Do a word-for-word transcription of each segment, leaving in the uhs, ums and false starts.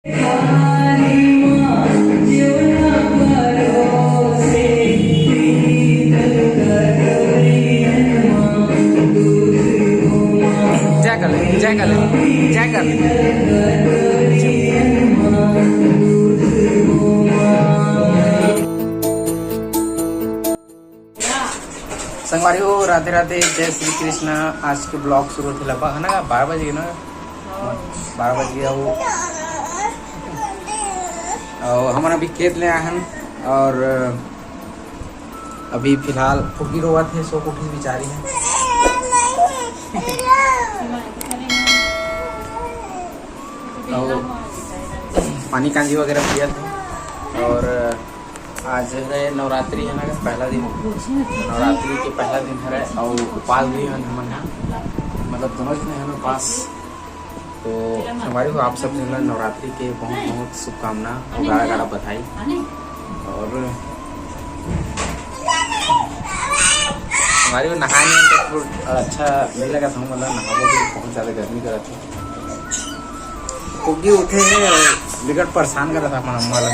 जय कर ले, जय कर ले, जय कर ले। संगवारी हो, राधे राधे, जय श्री कृष्णा। आज के ब्लॉग शुरू होथे लगभग, है ना, बारह बज गे ना, बारह बज गे। अउ अउ हमन अभी खेत ले आए हन अउ अभी फिलहाल फुग्गी रोवत हे, सो के उठिस बिचारी हे। अउ पानी कांजी वगैरह पियत हे। अउ आज हरे नवरात्रि, है ना, पहला दिन, नवरात्रि के पहला दिन हरे अउ उपास भी हन हमन ह, मतलब दोनों जने हन उपास। तो संगवारी हो, आप सब झन ला नवरात्रि के बहुत बहुत शुभकामना अउ गाड़ा गाड़ा बधाई। अउ संगवारी हो, नहाए नहीं तो थोड़ा अच्छा नहीं लगा था, मतलब नहाबो भी बहुत ज्यादा गर्मी करत हे। फुग्गी उठे हे अउ बिकट परेशान करत हे अपन अम्मा ला।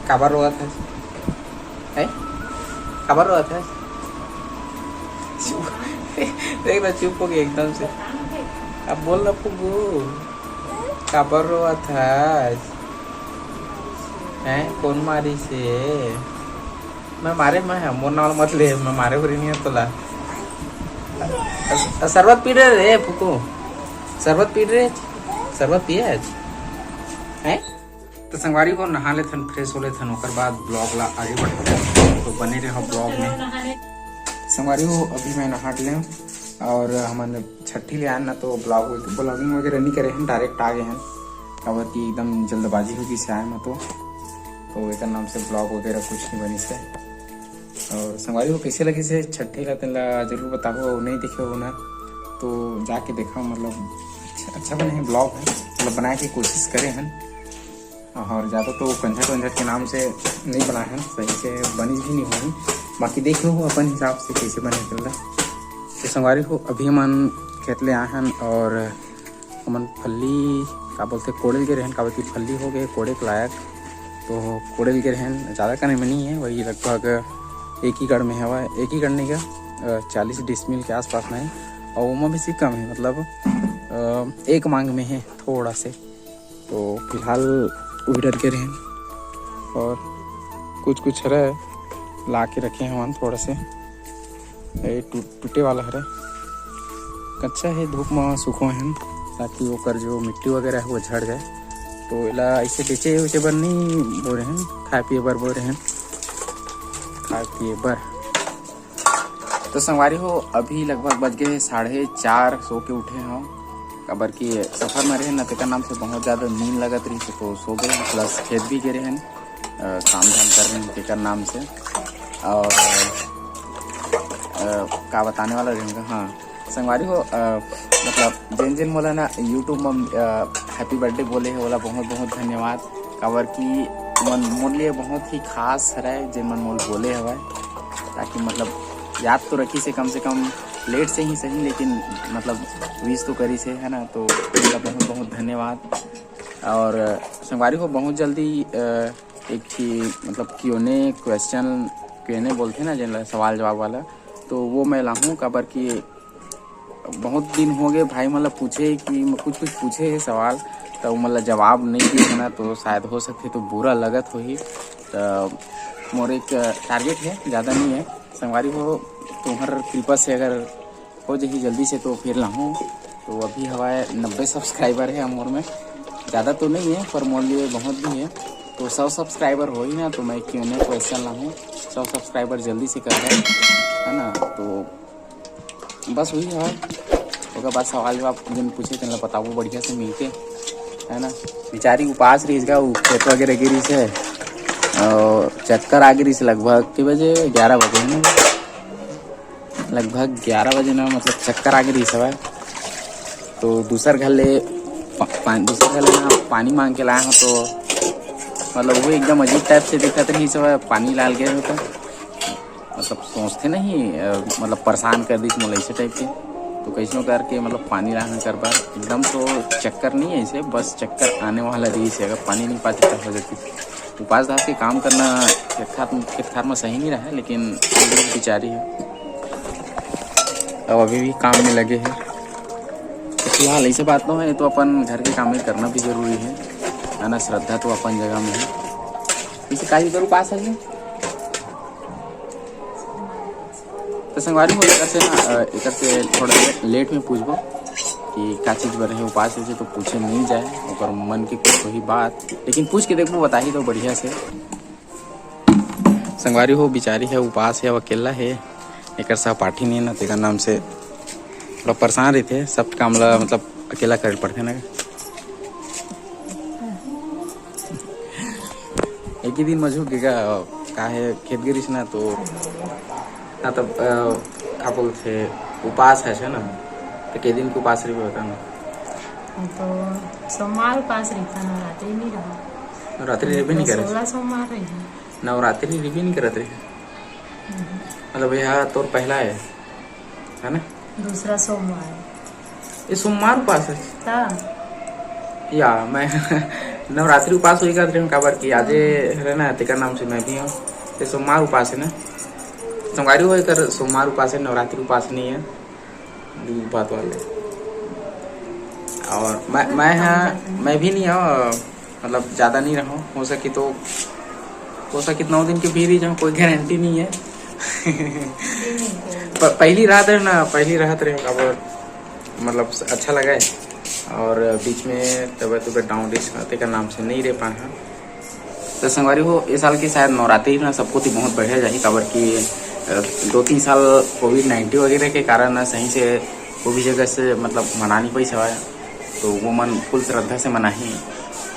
काबर रोवत हस? हैं? काबर रोवत हस? चुप। देख ना, चुप हो गई एकदम से। अब बोल ना फुग्गू, काबर रोवत हस? हैं? कोन मारिस हे? मैं मारे मैं हे, मोर नाम मत ले, मैं मारे हो रही नहीं है तोला। अ, अ, शरबत पी रहे रे फुग्गू, शरबत पी रहे, शरबत पिए आज, हैं? तो संगवारी हो, नहा लेथन, फ्रेश हो लेथन, ओकर बाद ब्लॉग ला आगे बढ़ाथन। तो बने रहो ब्लॉग में। संगवारी हो, अभी मैं नहा लें अउ हमन छट्ठी ले आन ना, तो ब्लॉग, ब्लॉगिंग वगैरह नहीं करे हन, डायरेक्ट आ गए हन, काबर कि एकदम जल्दबाजी हो गई से आए मैं तो, तो एकर नाम से ब्लॉग वगैरह कुछ नहीं बनी से। अउ संगवारी हो, कैसे लगिस हे छट्ठी ला, तेन ला जरूर बताहू, अउ नहीं देखे हो ना तो जाके देखा, मतलब अच्छा, अच्छा बने हे ब्लॉग हे, मतलब बनाए के कोशिश करे हन। अउ ज्यादा तो कंझट वंझट के नाम से नहीं बनाए हन, सही से बनिस भी नहीं होही, बाकी देख लो अपन हिसाब से कैसे बने तेन ला। तो संगवारी हो, अभी हमन खेत ले आए हन अउ हमन फल्ली, का बोलथे, कोड़े ल गे रहेन, काबर कि फल्ली हो गए कोड़े के लायक। तो कोड़े ल गे रहेन, ज्यादा कने में नहीं है, वही लगभग एक एकड़ में हवा, एक एकड़ नहीं का, अ, चालीस डिसमिल के आसपास में है, अउ ओमा भी से कम है, मतलब, अ, एक मांग में है थोड़ा से। तो फिलहाल उही डर के रहेन अउ कुछ कुछ हरे ला के रखे हवन थोड़ा से। ये टूट-, टूटे वाला हरे, कच्चा हे, धूप म सुखोए हन, ताकि ओकर जो मिट्टी वगैरह है, वो झड़ जाए। तो एला ऐसे बेचे उचे बर नहीं बोए रहेन, खाए पिए बर बोए रहेन, खाए पिए बर। तो संगवारी हो, अभी लगभग बज गए हे साढ़े चार, सो के उठे हव, काबर कि सफर में रहेन ना, तेकर नाम से बहुत ज्यादा नींद लगत रही, तो सो गए, प्लस खेत भी गए रहेन, अ, काम धाम कर रहेन, तेकर नाम से। अउ, अ, का बताने वाला रहेन, हाँ, संगवारी हो, अ, मतलब, जेन जेन मोला ना YouTube म, अ, happy birthday बोले हे, ओला बहुत बहुत धन्यवाद, काबर कि मन मोर लिए बहुत ही खास हरय, जेन मन मोला बोले हवय, ताकि, मतलब, याद तो रखिस हे, कम से कम late से ही सही, लेकिन, मतलब, wish तो करिस हे, है ना, तो ओला बहुत बहुत धन्यवाद। अउ संगवारी हो, बहुत जल्दी, अ, एक ठी, मतलब, Q and A, question, Q and A बोलथे ना, जेन ला सवाल जवाब वाला, तो वो मैं लाहूँ, काबर कि बहुत दिन हो गए भाई मन ला पूछे कि म-, कुछ कुछ पूछे हे सवाल, त ओमन ला जवाब नहीं दिए हे ना, तो शायद हो सकथे तो बुरा लगत होही। त मोर एक target हे, ज्यादा नहीं हे संगवारी हो, तुम्हर कृपा से अगर हो जाही जल्दी से तो फिर लाहूँ। तो अभी हवाए नब्बे subscriber हे मोर में, ज्यादा तो नहीं हे पर मोर लिए बहुत भी हे। तो सौ subscriber होही ना, तो मैं Q and A question लाहूँ, सौ subscriber जल्दी से कर दे, है ना। तो बस वही हवय। ओकर बाद सवाल जवाब जेन पूछे, तेन ला बताबो बढ़िया से मिलके, है ना। बेचारी उपास रहिस गा, उ खेत वगैरह गे रहिस हे, अउ चक्कर आ गे रहिस हे लगभग के बजे, ग्यारह बजे, है ना, लगभग ग्यारह बजे ना, मतलब चक्कर आ गे रहिस हवय। तो दूसर घर ले पा-, पा-, दूसर घर ले ना पानी मांग के लाए हव, तो मतलब वो एकदम अजीब type से दिखत रहिस हवय, पानी लाल गए हो तो मतलब सोचथे नहीं, अ, मतलब परेशान कर दिस मोला, ऐसे type के। तो कैसनो करके मतलब पानी लाना कर बर एकदम तो चक्कर नहीं है इसे, बस चक्कर आने वाला रहिस हे। अगर पानी नहीं पाती तब हो जाती। उपास धास के काम करना खेत खार, खेत खार में सही नहीं रहा, लेकिन बिचारी है, अब अभी भी काम में लगे है। तो फिलहाल ऐसे बात तो है, तो अपन घर के काम में करना भी जरूरी है, है ना? श्रद्धा तो अपन जगह में है। इसे काहे इधर उपास है ये? तो संगवारी हो, एकर से ना, अ, एकर से थोड़ा ले-, लेट में पूछबो कि का चीज बर हे उपास, ऐसे तो पूछे नहीं जाए, ओकर मन के कुछ वही बात, लेकिन पूछ के देखबो, बताही तो बढ़िया से। संगवारी हो, बिचारी है, उपास है, अब अकेला है, एकर सहपाठी नहीं है ना, तेकर नाम से थोड़ा परेशान रहिथे, सब काम ला मतलब अकेला करे पड़थे ना। एक ही दिन मजू के का, का है, खेत गिरिस ना, तो ना, तब, अ, का बोलथे, उपास है, है ना? तो के दिन के उपास रहिबे, बता ना। तो सोमवार उपास रहिथे, नवरात्रि नहीं रहा। नवरात्रि रहिबे नहीं तो करे। सोलह सोमवार रही। नवरात्रि रहिबे नहीं करत रही। हम्म। मतलब, यह तोर पहला है, है ना? दूसरा सोमवार। ये सोमवार उपास है? हाँ। या, मैं नवरात्रि उपास होई करत रही हूँ, काबर कि आजे हरे ना, तेकर नाम से मैं भी हूँ। ये सोमवार उपास है ना? संगवारी हो, एकर सोमवार उपास है, नवरात्रि उपास नहीं है। दू बात वाले। और मैं, मैं हाँ, मैं भी नहीं हूँ, मतलब, ज़्यादा नहीं रहूँ। हो सके तो, हो सके नौ दिन के भीतर ही जाऊँ, कोई गारंटी नहीं है। प-, पहली रात है ना, पहली रात रहे, अब मतलब अच्छा लगा है। और बीच में तबियत, तबियत डाउन रहिस ना, तेकर नाम से नहीं रह पाए हैं। तो संगवारी हो, इस साल के शायद नवरात्रि ना सबको थी बहुत बढ़िया जाही, काबर कि, अ, दो तीन साल कोविड नाइन्टीन वगैरह के कारण ना सही से वो भी जगह से मतलब मना नहीं पाइस हवय, तो वो मन फुल श्रद्धा से मनाही,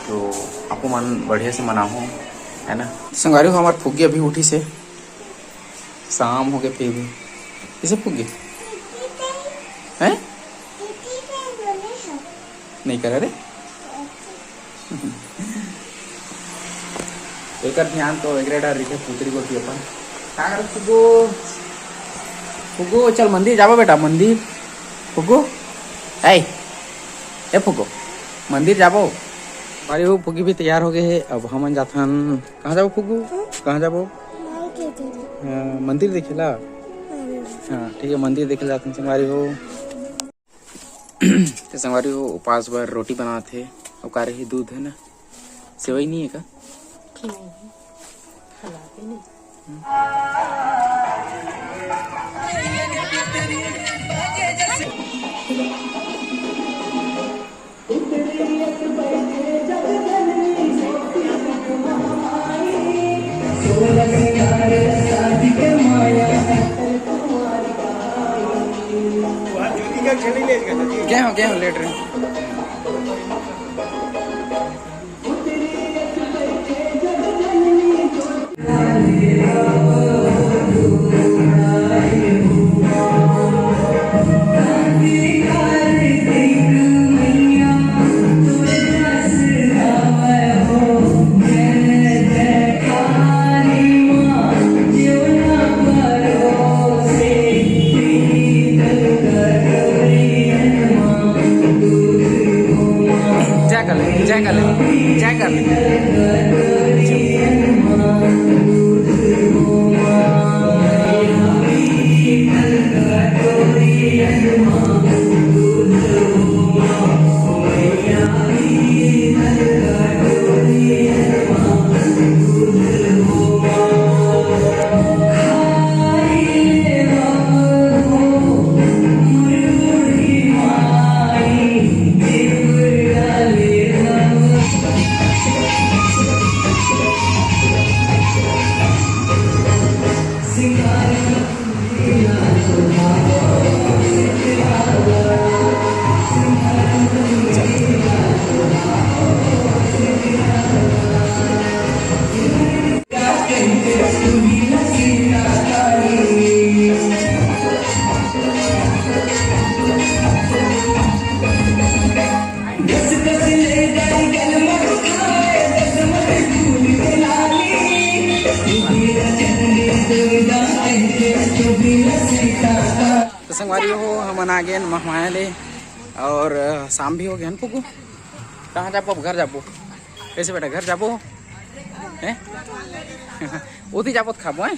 तो आपको मन बढ़िया से मनाहो, है ना। संगवारी हो, हमार फुग्गी अभी उठी से, शाम हो गए फिर भी इसे फुग्गी हैं, नहीं करा रे। एकर ध्यान तो एकरे डर रहिथे, पुतरी गोटी अपन। का करत फुग्गो? फुग्गो, चल मंदिर जाबो बेटा, मंदिर। फुग्गो, ए, ए फुग्गो, मंदिर जाबो। अरे वो फुग्गी भी तैयार हो गए है, अब हमन जाथन। कहाँ जाबो फुग्गो? कहाँ जाबो? माई के घर। हाँ, मंदिर देखेला। हाँ। हाँ, ठीक है, मंदिर देखे जाथन संगवारी हो। तो संगवारी हो, उपास बर रोटी बनात हे, अउ का रही, दूध है ना, सेवई नहीं है का? ठीक है, खिला के नहीं। गए हो, गए हो, लेट रहे। जय कर ले, जय कर ले, जय कर ले। संगवारी हो, हमन आ गेन महमाया ले और अ, शाम भी हो गया फुग्गू। कहाँ जाबो? अब घर जाबो। कैसे बेटा, घर जाबो? हैं? ओती जाबो त खाबो, हैं?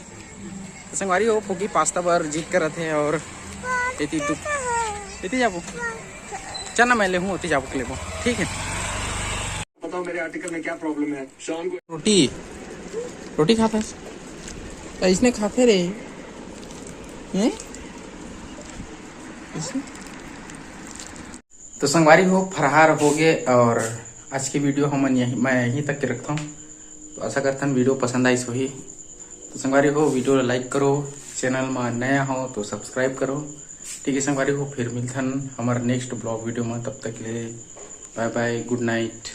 तो संगवारी हो, फुग्गी पास्ता बर जिद करत हे और एती तू, एती जाबो। चल ना, मैं ले हूँ, ओती जाबो के लेबो। ठीक है। बताओ मेरे आर्टिकल में क्या प्रॉब्लम है? शाम को रोटी, रोटी खाथस? त इसने खाथे रे। हैं? इसने? तो संगवारी हो, फरहार हो गए और आज की वीडियो हमन यहीं, मैं यहीं तक के रखता हूँ। तो आशा करथन वीडियो पसंद आइस होही। तो संगवारी हो, वीडियो ला लाइक करो, चैनल में नया हो तो सब्सक्राइब करो। ठीक है संगवारी हो, फिर मिलथन हमर नेक्स्ट ब्लॉग वीडियो में। तब तक के लिए बाय बाय, गुड नाइट।